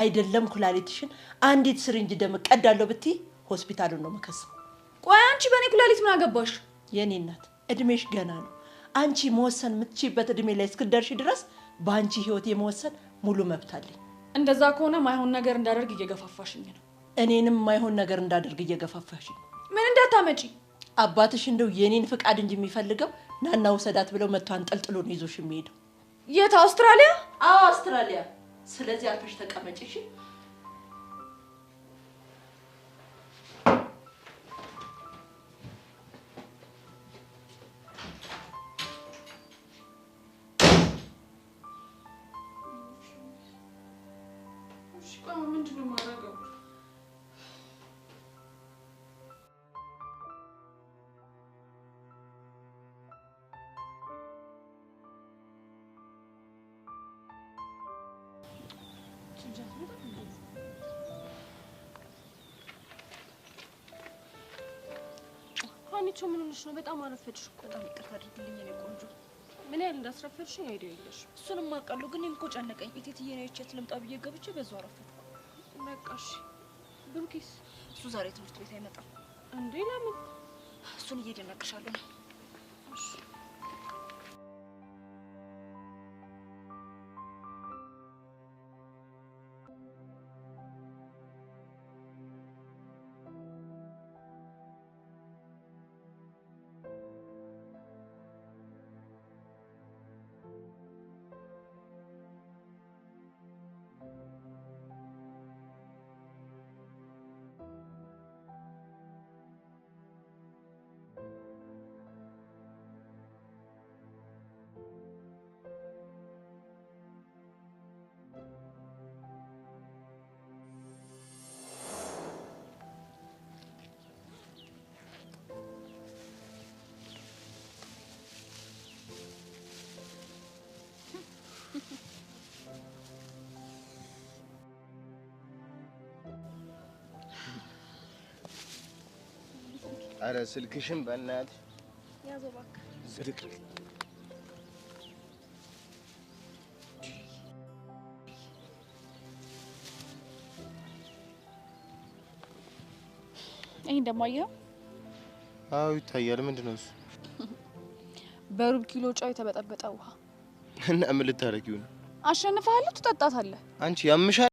አይደለም ኩላሊትሽን አንዲት syringe ደም እቀዳለሁ ብትይ ሆስፒታሉን ነው መከሰው። ቆይ አንቺ በእኔ ኩላሊት ምን አገባሽ? የኔ እናት እድሜሽ ገና ነው። አንቺ መወሰን የምትችይበት እድሜ ላይ እስክትደርሺ ድረስ በአንቺ ህይወት የመወሰን ሙሉ መብት አለኝ። እንደዛ ከሆነ ማይሆን ነገር እንዳደርግ እየገፋፋሽኝ ነው። እኔንም ማይሆን ነገር እንዳደርግ እየገፋፋሽኝ ነው። ምን እንዳታመጪ? አባትሽ እንደው የኔን ፍቃድ እንጂ የሚፈልገው ናና ውሰዳት ብለው መጥቶ አንጠልጥሎ ነው ይዞሽ የሚሄደው። የት? አውስትራሊያ? አዎ አውስትራሊያ። ስለዚህ አርፈሽ ተቀመጪ እሺ? እሺ ቆይ ምንድን ነው የማደርገው? ሀኒቾ ምን ሆነሽ ነው? በጣም አረፈድሽ እኮ። በጣም ይቅርታ አድርግልኝ የኔ ቆንጆ። ምን ያህል እንዳስረፈድሽኝ idea የለሽም። እሱንም አውቃለሁ፣ ግን እኔም እኮ ጨነቀኝ። እቴትዬ ነው አይቻት ልምጣ ብዬ ገብቼ በዛው አረፈድኩ። በቃ እሺ። ብሩኬስ? እሱ ዛሬ ትምህርት ቤት አይመጣም። እንዴ ለምን? እሱን እየደነቅሻለሁ ነው። እሺ አረ ስልክሽን በእናትሽ ያዘው እባክህ። ዝርቅ። ይሄን ደግሞ አየኸው? አዎ ይታያል። ምንድን ነው እሱ? በሩብ ኪሎ ጨው የተበጠበጠ ውሃ። እና ምን ልታረጊው ነው? አሸንፈሃለሁ፣ ትጠጣታለህ። አንቺ ያምሻል።